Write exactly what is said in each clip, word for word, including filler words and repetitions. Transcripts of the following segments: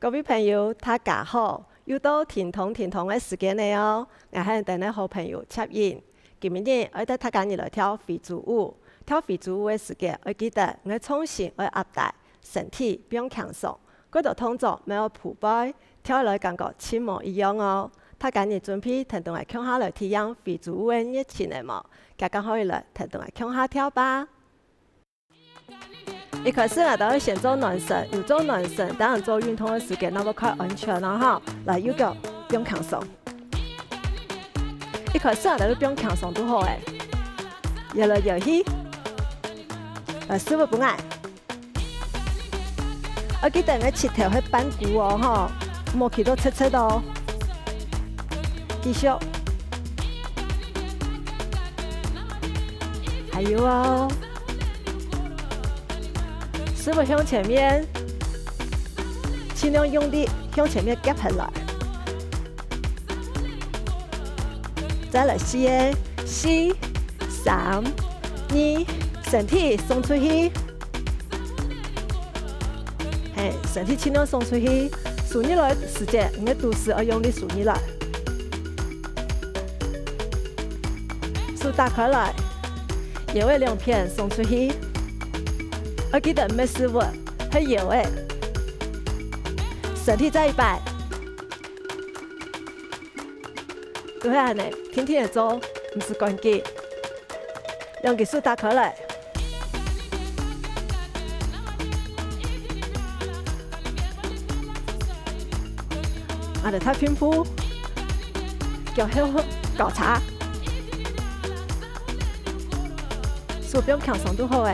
各位朋友，大家好！又到停動停動个時間了哦！𠊎係你等个好朋友Chap Yin。今晡日愛帶大家來跳非洲舞。跳非洲舞个時間，愛記得你个重心愛壓低，身體放輕鬆，過多動作毋好匍背，跳來感覺盡無一樣哦！大家準備跈等𠊎共下來體驗非洲舞个熱情了無？該趕緊來跈等𠊎共下跳吧！ 一開始𠊎兜愛先做暖身，有做暖身，當然做運動个時間，愛較安全哦吼。來，右腳放輕鬆。一開始𠊎兜就放輕鬆就好了，搖來搖去。來，師傅分𠊎。愛記得𠊎膝頭係半跍哦吼，莫企到直直哦。繼續。還有哦。 師傅向前面，盡量用力向前面夾起來。再來四个，四、三、二，身體送出去。係，身體盡量送出去。收入來時節，你个肚屎愛用力收入來。手打開來。 腰仔兩片送出去。愛記得毋係屎朏，係腰仔。身體再一擺。就係恁仔，定定仔做，毋使趕緊。兩隻手打開來。 啊，來踏平步，腳後交叉，手放輕鬆就好了。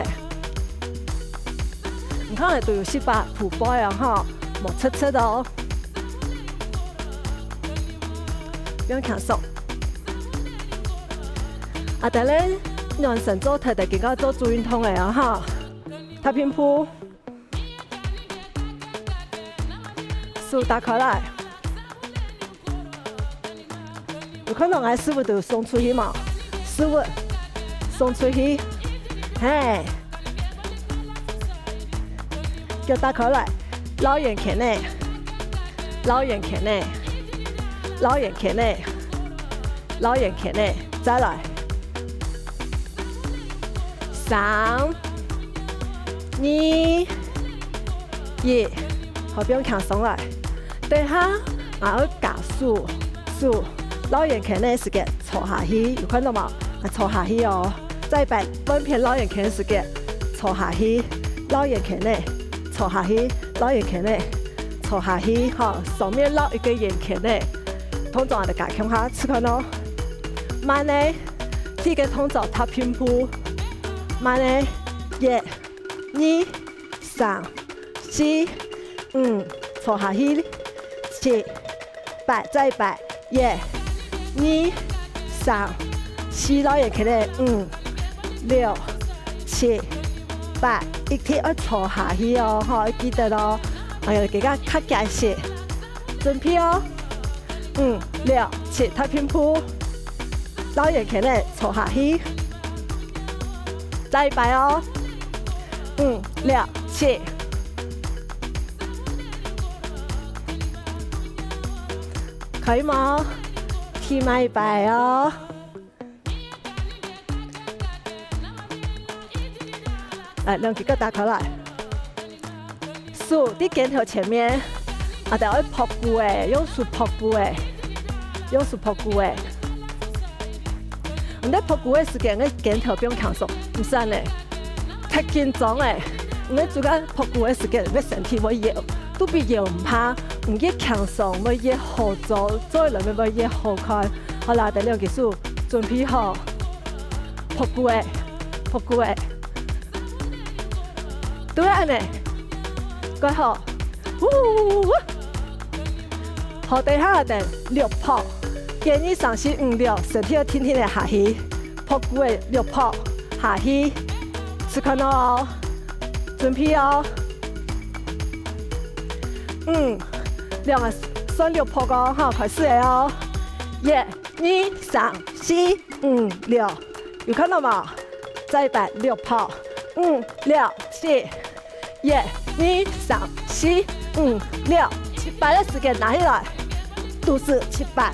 你看，都有四百步步啊吼，莫直直哦。放輕鬆。啊，等下暖身做忒，就緊做主運動了啊吼。踏平步。 手打開來。有看到𠊎屎朏都送出去無？屎朏送出去，係。腳打開來，繞圓圈仔，繞圓圈仔，繞圓圈仔，繞圓圈仔，再來。 三、二、一，好，放輕鬆來。等下，𠊎愛加速，速，繞圓圈个時節坐下去，有看到無？啊，坐下去哦。再一擺，換片繞圓圈个時節，坐下去，繞圓圈个，坐下去，繞圓圈个，坐下去，好，上面繞一個圓圈个，動作𠊎兜加強下，試看哦。慢个， 第一個動作踏平步，慢个，一、二、三、四、五，坐下去，七、八，再一擺，一、二、三、四，繞圓圈个，五、六、七、八，一定愛坐下去哦，吼，愛記得哦。哎呀，這個較艱辛。 準備哦！五、六、七，踏平步，繞圓圈个坐下去。再一擺哦！五、六、七。可以無？第二擺哦！ 來，兩隻腳打開來。手在肩頭前面，𠊎兜愛拍鼓仔，用手拍鼓仔，用手拍鼓仔。你在拍鼓个時間，你个肩頭放輕鬆，毋使恁仔，忒緊張仔。你在中間拍鼓个時間，你个身體會搖，肚皮搖毋怕，你越輕鬆會越好做，做起來會越好看。好啦，等兩隻手準備好。 拍鼓仔，拍鼓仔。對啊，恁仔，蓋好。嗚！好，等下等六拍，一、二、三、四、五、六，身體愛定定仔下去，拍鼓仔六拍下去，試看哦，準備哦。嗯，兩個算六拍哦，好，開始了哦。一、二、三、四、五、六。 有看到無？再一擺六拍，五、六、七，一、二、三、四、五、六，七擺个時間拿起來，肚屎七擺，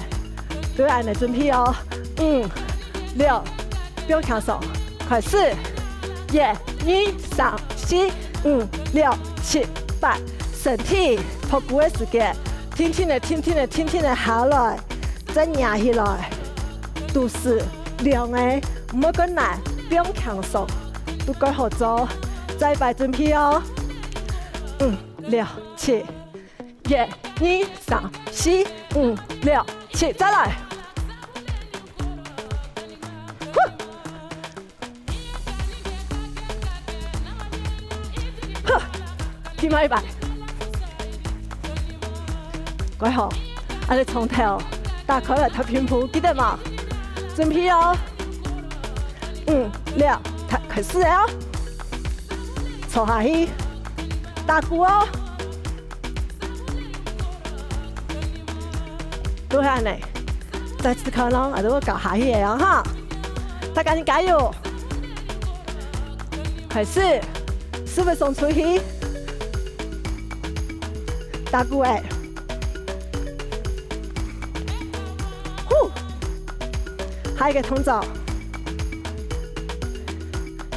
對，恁仔準備哦。五、六，放輕鬆，開始，一、二、三、四、五、六、七、八，身體托痀个時間，定定仔、定定仔、定定仔下來，再擎起來，肚屎兩个，毋好過難，放輕鬆，都蓋好做，再一擺準備哦。五、六、七。 一、二、三、四、五、六、七，再來。呼！好，起碼一擺。蓋好，恁仔從頭打開來踏平步，記得無？準備哦。五、六，踏，開始哦。坐下去，打鼓哦。 都係恁仔，再試看咯，𠊎兜會搞下去个哦哈。大家加油！開始，屎朏送出去，打鼓仔，呼！下一個動作，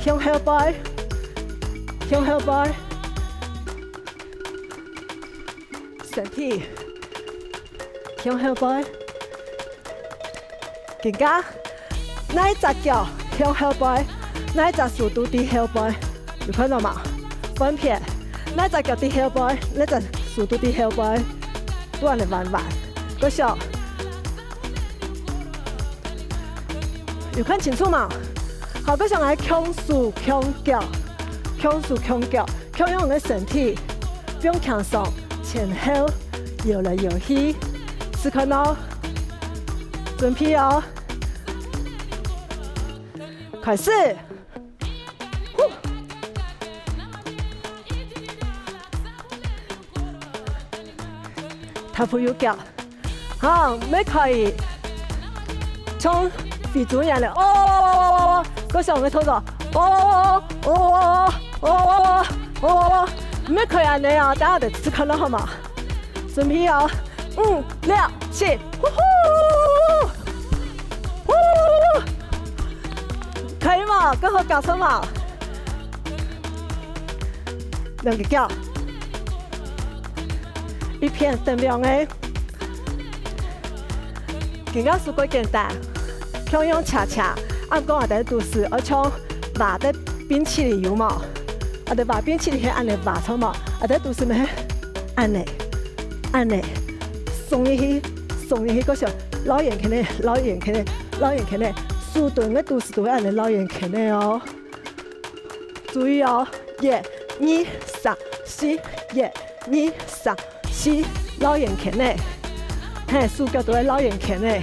向後背，向後背。 身體向後背。緊加，哪一隻腳向後背，哪一隻手都在後背，有看著無？換片，哪一隻腳在後背，哪一隻手都在後背，都恁仔彎彎。過想，有看清楚無？好，過想來共手共腳，共手共腳。 共樣个身體，放輕鬆，前後搖來搖去，試看哦。準備哦，開始！呼！踏步右腳， 好，乜可以像非洲人咧，哦哦哦哦哦哦，過想个動作，哦哦哦哦哦哦哦哦哦哦，乜可以恁仔哦，大家就試看咯，好無？準備哦，五、六、七，呼呼，呼呼，可以無？過好搞錯無？兩隻腳。 一片等兩个。今个手蓋簡單，共樣斜斜，毋過𠊎兜肚屎愛像畫个冰淇淋有無？𠊎兜畫冰淇淋係恁仔畫著無？𠊎兜肚屎乜係恁仔，恁仔，送入去，送入去，過想繞圓圈仔，繞圓圈仔，繞圓圈仔，手同个肚屎都會恁仔繞圓圈仔哦。 注意哦，一、二、三、四，一、二、三、四，繞圓圈仔。嘿，手腳都會繞圓圈仔。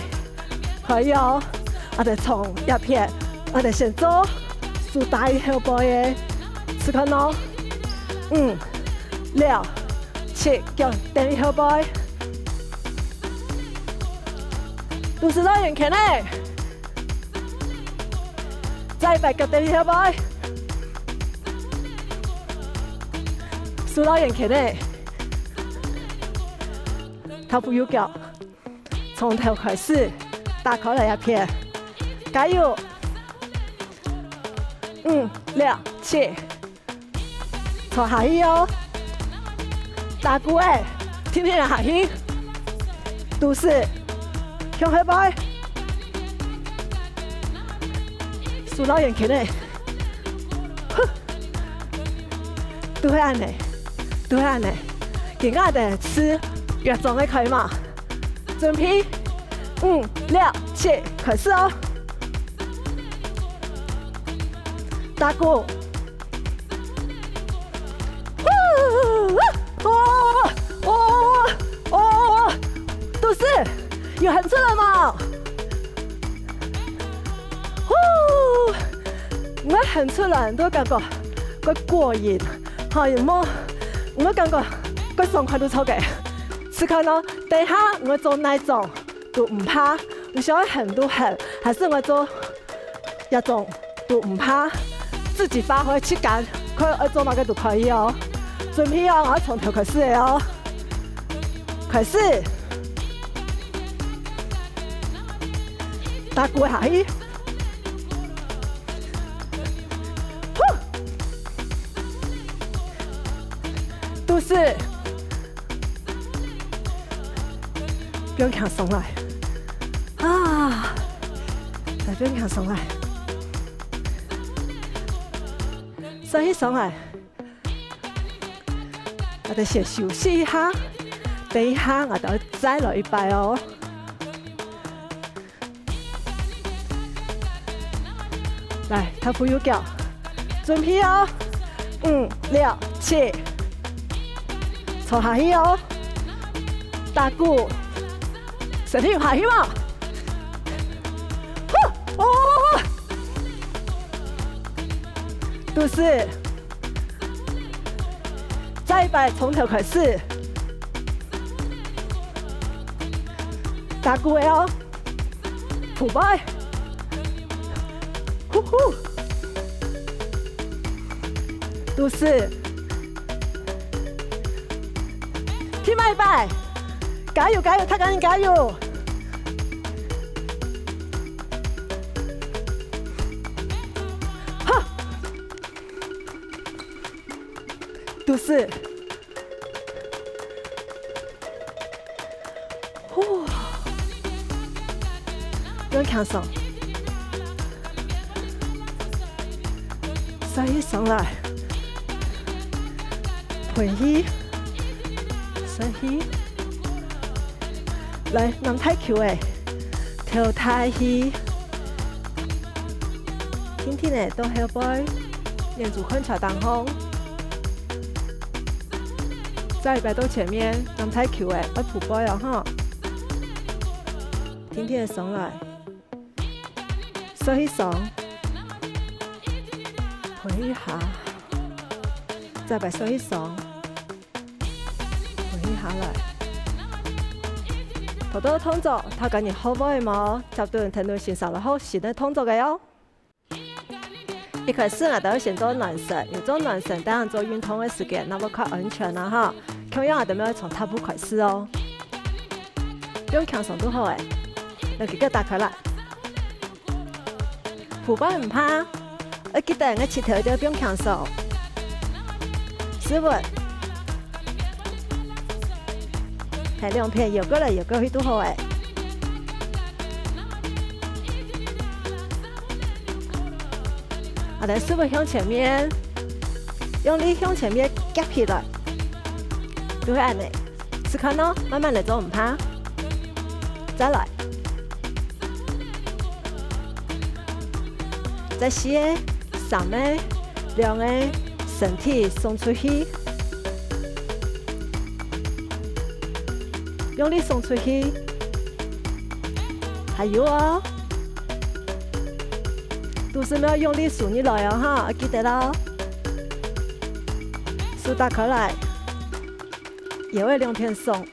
可以哦，𠊎兜從這片，𠊎兜先做手搭在後背个，試看哦。五、六、七，腳踮在後背。肚屎繞圓圈仔。 再一擺，腳踮在後背，手繞圓圈仔，踏步右腳，從頭開始，打開來這片，加油！五、六、七， 坐下去哦。打鼓仔，定定下去。肚屎，向後背。手繞圓圈仔。呼。都係恁仔，都係恁仔。今个𠊎兜試藥妝个開嘛。準備，五、六、七，開始哦。打鼓。 哇，哇，哇，哇，肚屎，有喊出來無？呼，𠊎喊出來，都感覺蓋過癮，好，有無？𠊎感覺蓋爽快都著个。試看哦，等下𠊎做哪種都毋怕，你想要喊都喊，還是𠊎做 這種都毋怕，自己發揮，自家看愛做麼个都可以哦。準備哦，𠊎從頭開始个哦。開始。打鼓下去。呼！肚屎。放輕鬆來。啊，再放輕鬆來。 手去上來。𠊎兜先休息一下，等一下𠊎兜再來一擺哦。來，踏步右腳，準備哦！五、六、七，坐下去哦！打鼓，身體有下去無？呼！哦！ 肚屎。再一擺，從頭開始。打鼓仔哦，鋪背。呼呼。肚屎。第二擺，加油加油，大家人加油！ 哈！肚屎。呼！放輕鬆。手去上來。歕氣。手去。 來，揇大球仔，頭抬起。輕輕仔到後背，眼珠看著頂項。再一擺到前面，揇大球仔，愛鋪背哦，吼。輕輕仔上來。 手去上，歕一下，再擺手去上，歕一下來。頭到動作，大家人學會無？接等𢯭等先生來學新个動作个哦。一開始𠊎兜愛先做暖身，因為做暖身，當然做運動个時間，那會較安全啊哈。共樣𠊎兜愛從踏步開始哦。放輕鬆就好欸，兩隻腳打開來。 鋪背毋怕，愛記得𠊎膝頭一定愛放輕鬆。屎朏，係兩片搖過來搖過去就好欸。啊，來屎朏向前面，用力向前面夾起來，就係恁仔。 試看哦，慢慢來做毋怕。再來。再四个、三个、兩个，身體送出去。用力送出去。還有哦。肚屎愛用力收入來哦，哈，愛記得哦。手打開來。 腰仔兩片鬆，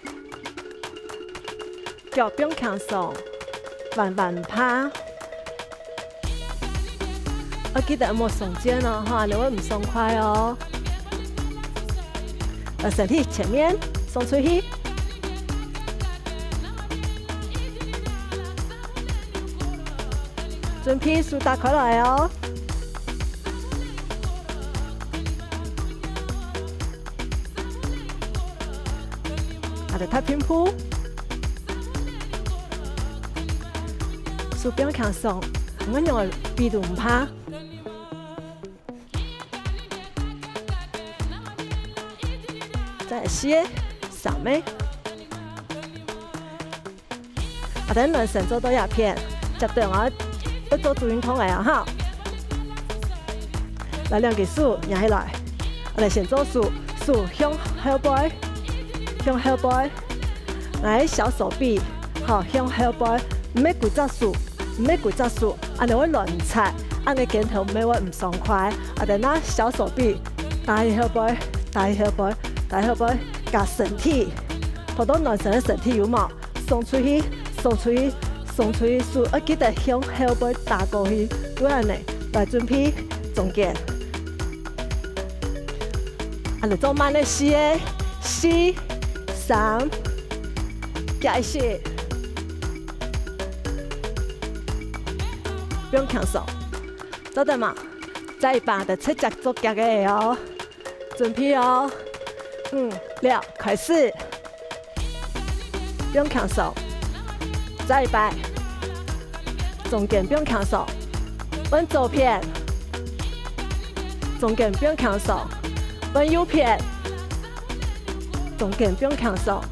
腳放輕鬆，彎彎毋怕。愛記得莫鬆肩哦，吼，恁仔會毋爽快哦。呃，身體前面，送出去。準備手打開來哦。 啊，來踏平步。手放輕鬆，仰仔比都毋怕。再來四个、三个。 啊，等暖身做到這片，接等啊，愛做主運動个啊，哈。來，兩隻手擎起來，啊，來先做手，手向後背，向後背。來，小手臂，好，向後背，毋係歸隻手，毋係歸隻手，恁仔會亂掣，恁仔肩頭毋係會毋爽快。啊，等啊，小手臂，打去後背，打去後背，打去後背，加身體，好多暖身个身體有無？ 送出去，送出去，送出去，手愛記得向後背打過去，就恁仔，來準備，中間。啊，來做慢个四个，四、三、加一息。放輕鬆，做得嘛？再一擺，就直接做腳个哦。準備哦。五、六，開始。放輕鬆，再一擺。 中間放輕鬆，換左片。中間放輕鬆，換右片。中間放輕鬆，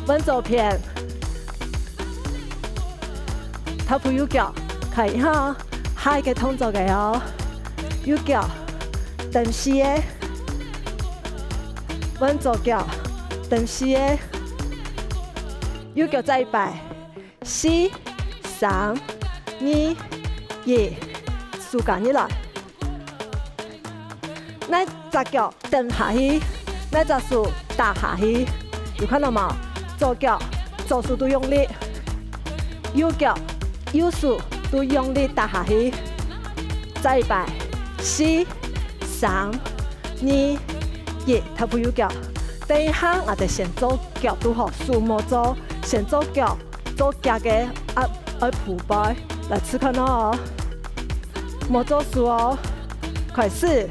換左片。踏步右腳，看一下下一個動作个哦。右腳，蹬四个。換左腳，蹬四个。右腳再一擺。 四、三、二、一，手加入來。哪隻腳蹬下去，哪隻手打下去，有看到無？左腳、左手都用力，右腳、右手都用力打下去。再一擺，四、三、二、一，踏步右腳。等一下，𠊎兜先做腳都好，手無做，先做腳。 做腳个，啊，愛鋪背，來試看哦。無做事哦，開始。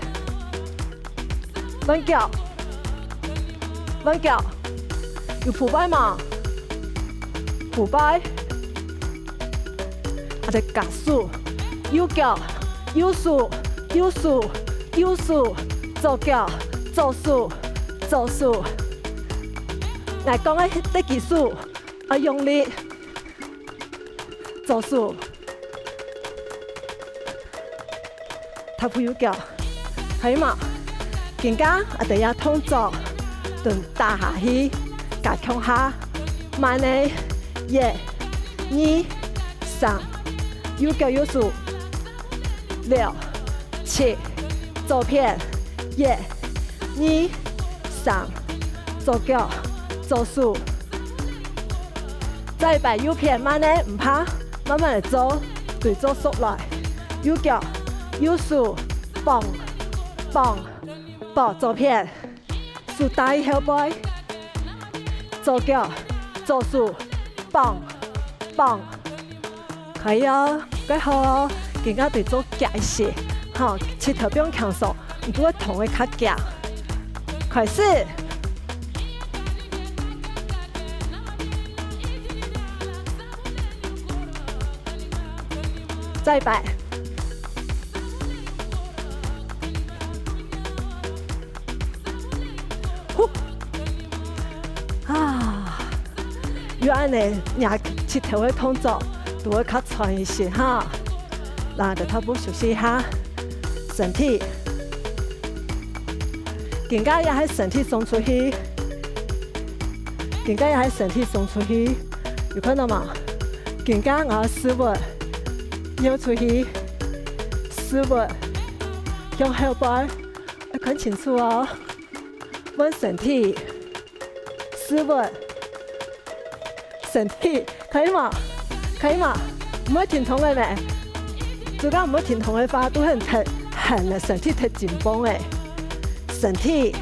換腳，換腳，有鋪背無？鋪背。啊，再加速，右腳，右手，右手，右手，左腳，左手，左手。來，講个得幾手？ 愛用力。左手。踏步右腳，可以無？今下啊，等下動作，同打下去，加強下。慢个，一、二、三，右腳右手。 六、七，左片，一、二、三，左腳，左手。再擺右片，慢个，毋怕，慢慢來做，對做熟來。右腳，右手，挷，挷，挷，左片。 手帶後背，左腳，左手，挷，挷。可以哦，蓋好哦，今下對做腳一息，吼，膝頭放輕鬆，你就會動會較遽。開始。再一擺。 呼！啊，有恁呢，若膝頭个動作都會較喘一息哈。來，就踏步休息一下，身體。今下也係身體送出去，今下也係身體送出去，有看到無？今下𠊎屎朏尿出去，屎朏向後背。 愛看清楚哦。換身體，屎朏，身體，可以無？可以無？毋會停動个咩？如果毋會停動个話，都很忒，很个身體忒緊繃个。身體，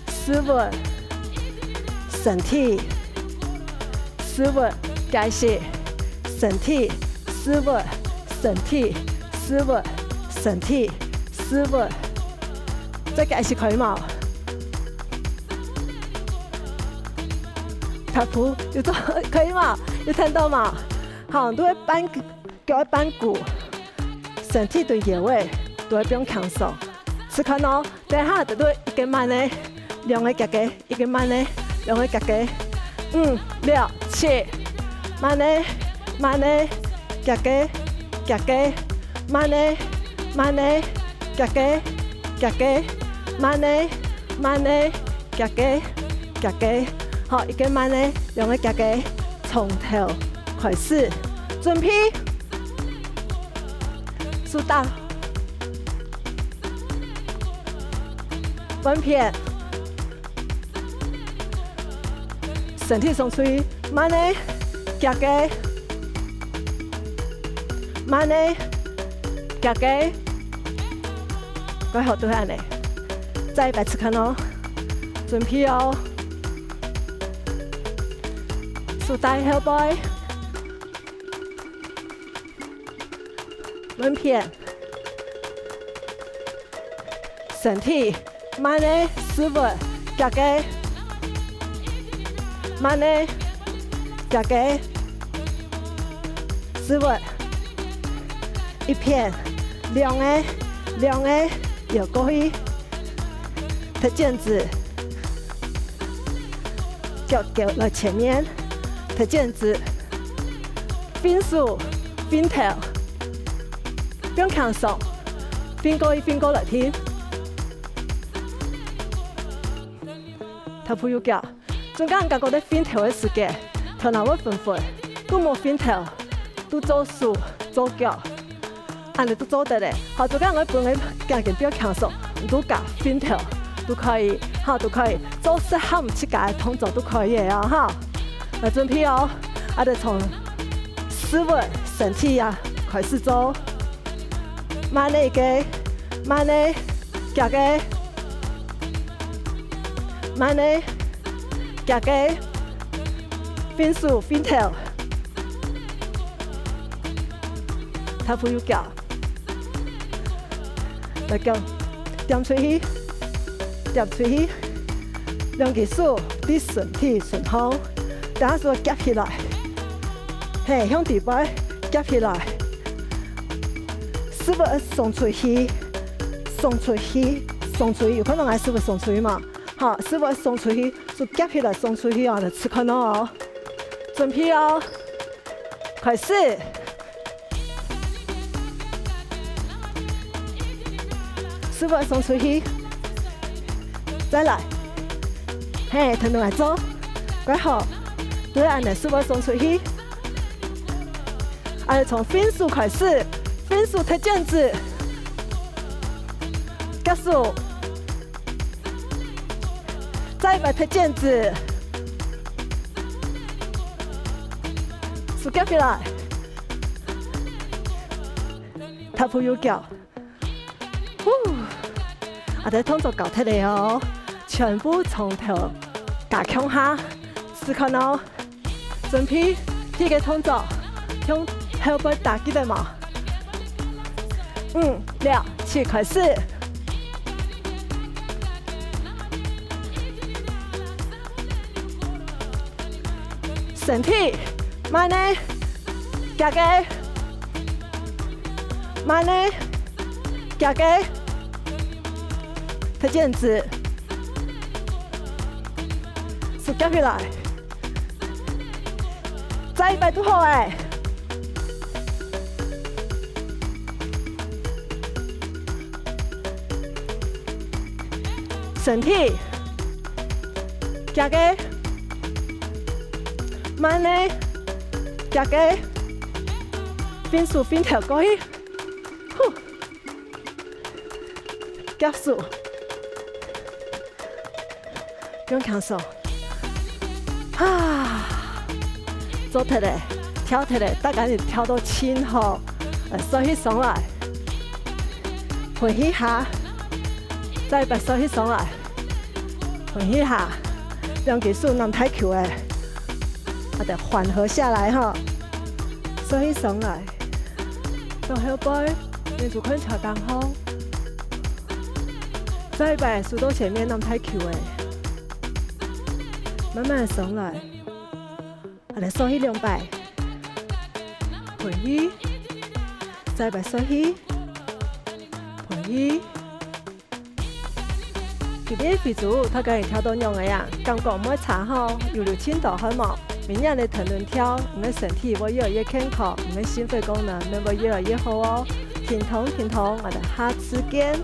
屎朏，身體，屎朏，加一息，身體，屎朏，身體，屎朏，身體，屎朏。 再加一息可以無？踏步，有做，可以無？有聽到無？好，都會扳，腳會扳痀，身體同腰仔都會放輕鬆。試看哦，等下就對一個慢个，兩個遽个，一個慢个，兩個遽个。五、六、七，慢个，慢个，遽个，遽个，慢个，慢个， 遽个，遽个，慢个，慢个，遽个，遽个。好，一個慢个，兩個遽个，從頭開始，準備，手打，換片。 身體送出去，慢个，遽个，慢个，遽个，蓋好，都係恁呢。再一擺試看哦，準備哦。手帶後背。 換片。身體慢个，屎朏，遽个，慢个，遽个，屎朏。一片，兩个，兩个，搖過去。踢毽子，腳勾來前面，踢毽子。 分手，分頭，放輕鬆，分過去，分過來停。踏步右腳，中間感覺在分頭个時節，頭那會昏昏，都無分頭，都做手，做腳。 恁呢都做得咧。好，做个𠊎分你腳筋放輕鬆，你都加分頭都可以，好，都可以，做適合自家个動作都可以个哦，哈。來準備哦，啊，就從屎朏身體啊開始做，慢个个，慢个，遽个，慢个，遽个，分手，分頭。 踏步右腳。來，腳，踮出去，踮出去。兩隻手在身體脣項，等下手夾起來。嘿，向底背夾起來。屎朏愛送出去，送出去，送出去。有看到𠊎屎朏送出去無？好，屎朏愛送出去，手夾起來送出去哦，來試看哦。準備哦。 開始。屎朏送出去。再來。嘿，跈等𠊎做。蓋好。對，恁呢屎朏送出去。啊，從分手開始，分手踢毽子。結束。 再一擺踢毽子，手夾起來，踏步右腳。呼，啊，這動作教忒了哦，全部從頭加強下，試看哦。 準備，第一個動作，向後背打，記得無？五、六、七，開始。身體，慢个，遽个，慢个，遽个，踢毽子，手夾起來。 再一擺就好欸。身體，遽个，慢个，遽个，分手分頭過去，呼，結束。 放輕鬆。啊，做忒了，跳忒了，大家你跳到盡好，呃，手起上來，歕氣下，再一擺手起上來，歕氣下，兩隻手揇大球欸，啊，得緩和下來哈，手起上來，向後背，眼珠看朝頂項。 再一擺，手到前面揇大球欸，慢慢上來，啊，來手起兩擺，歕氣，再一擺手起，歕氣。今晡日个非洲，大家有跳到仰仔啊？感覺毋會差吼，有流盡多汗無？ 每日來跈等跳，你个身體會越來越健康，你个心肺功能乜會越來越好哦。停動，停動，𠊎兜下次見。